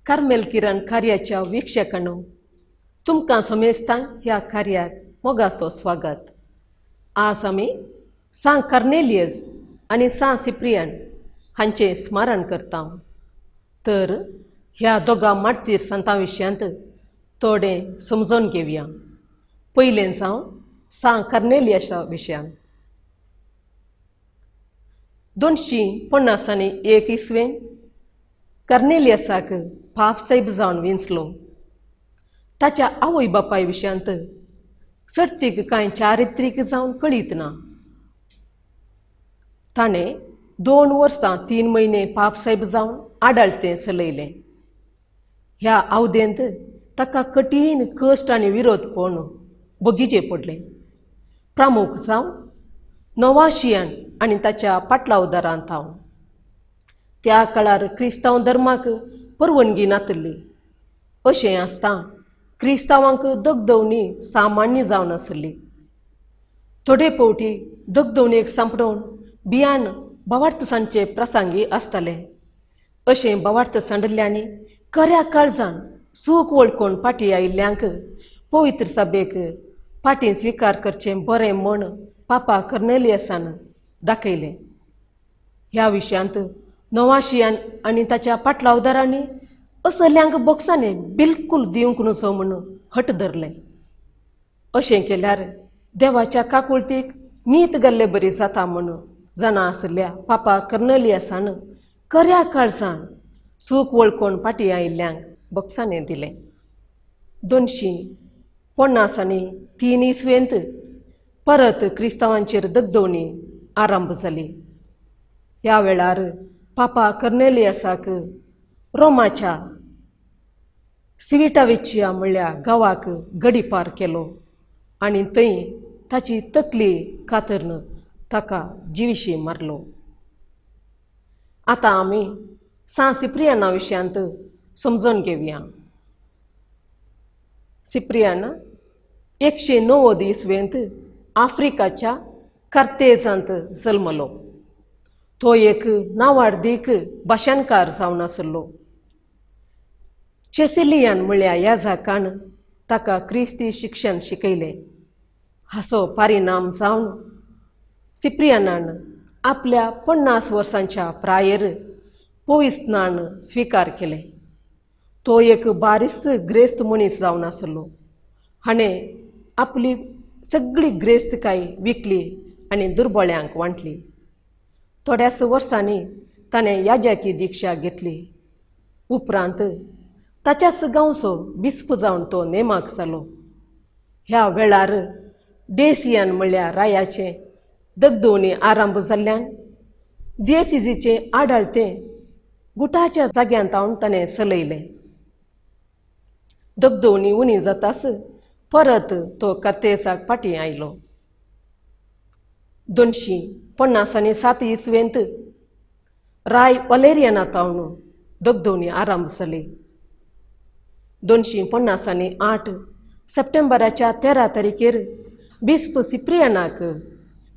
Carmel किरण कार्याच्या वीक्षकांनो, तुमकां समेस्तांक ह्या कार्याक मोगाचो स्वागत. आज आमी सांत कार्नेलियस आनी सांत सिप्रियन हांचें स्मरण करता. तर ह्या दोगां मार्तीर संतां विशयांत थोडें समजून घेवया. पयलें जावं सांत कार्नेलियसा विशयान. 251 इसवेन कार्नेलियसाक पाप सायब जावन विंचलो. ताच्या आवय बापाय विशयांत सडतीक कांय चारित्रीक जावन कळीत ना. ताणें 2 वर्सां 3 म्हयने पाप सायब जावन आडाळतें चलयलें. ह्या आवदेंत ताका कठीण कश्ट आनी विरोध पळोवन बगीचे पडलें. प्रामुख जावन नोवाशियन आनी ताच्या पाटलावदारांत हांव. त्या काळार क्रिस्तांव धर्माक परवानगी नातिल्ली. अशें आसता क्रिस्तांवांक दगदवणी सामान्य जावन आसली. थोडे फावटी दगदवणेक सांपडोवन बियान भावार्थ सांडचे प्रसंगी आसताले. अशें भावार्थ सांडिल्ल्यांनी खऱ्या काळजान सूख वळखून फाटीं आयिल्ल्यांक पवित्र सभेक फाटीं स्विकार करचें बरें म्हण पापा कार्नेलियसान दाखयलें. ह्या विशयांत नोवाशियान आनी ताच्या पाटलावदारांनी असल्यांक बोक्सांनी बिलकूल दिवंक न्हजो म्हूण हट धरलें. अशें केल्यार देवाच्या काकुळतीक मीत गेल्ले बरी जाता म्हूण जाणा आशिल्ल्या पापा कार्नेलियसान खऱ्या काळजान सूख वळखून फाटीं आयिल्ल्यांक बोक्सांनी दिलें. 253 इसवेंत परत क्रिस्तांवांचेर दगदवणी आरंभ जाली. ह्या वेळार पापा कार्नेलियसाक रोमाच्या सिविटावेचिया म्हणल्या गांवाक गडीपार केलो आनी थंय ताची तकली कातरून ताका जिविशी मारलो. आतां आमी सांत सिप्रियाना विशयांत समजून घेवया. सिप्रियान 190 इसवेंत आफ्रिकाच्या कार्तेजांत जल्मलो. तो एक नावार्दीक भाशणकार जावन आसलो. चेसिलियन म्हळ्या याजाकान ताका क्रिस्ती शिक्षण शिकयलें. हाचो परिणाम जावन सिप्रियानान आपल्या 50 वर्सांच्या प्रायेर पवित्रस्नान स्विकार केलें. तो एक बारीस ग्रेस्त मनीस जावन आसलो. हाणें आपली सगळी ग्रेस्तकाय विकली आनी दुर्बळ्यांक वांटली. थोड्याच वर्सांनी ताणें याजाकी दिक्षा घेतली. उपरांत ताच्याच गांवचो बिस्प जावन तो नेमाक जालो. ह्या वेळार डेसियन म्हणल्यार रायाचें दगदवणी आरंभ जाल्ल्यान दियसिजीचें आडाळतें गुटाच्या जाग्यांत हांव ताणें चलयलें. दगदवणी उणी जाताच परत तो कार्तेजाक फाटीं आयलो. 257 इसवेंत राय वलेरियना तावन दगदवणी आरंभ जाली. 258 सप्टेंबराच्या 13 तारखेर बिस्प सिप्रियनाक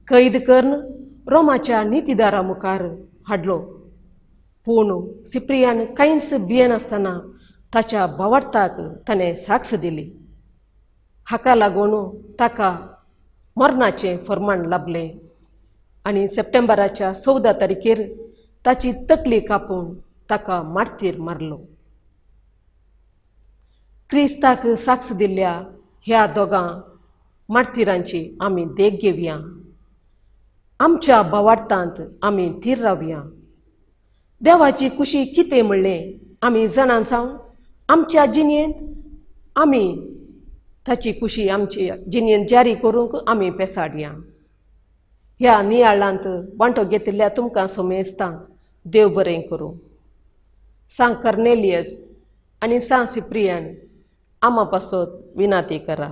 कैद करून रोमाच्या नितीदारा मुखार हाडलो. पूण सिप्रियान कांयच भियेनासतना ताच्या भावार्थाक ताणें साक्ष दिली. हाका लागून ताका मरणाचें फर्मान लाभलें आनी सप्टेंबराच्या 14 तारखेर ताची तकली कापून ताका मार्तीर मारलो. क्रिस्ताक साक्ष दिल्ल्या ह्या दोगां मार्तीरांची आमी देख घेवया. आमच्या भावार्थांत आमी थीर रावया. देवाची कुशी कितें म्हणलें आमी जाणां जावन आमच्या जिणेंत आमी ताची कुशी आमची जिणेंत जारी करूंक आमी पेसाडया. ह्या नियाळांत वांटो घेतिल्ल्या तुमकां समेस्तां देव बरें करूं. सांत कार्नेलियस आनी सांत सिप्रियन आमा पासत विनाती करा.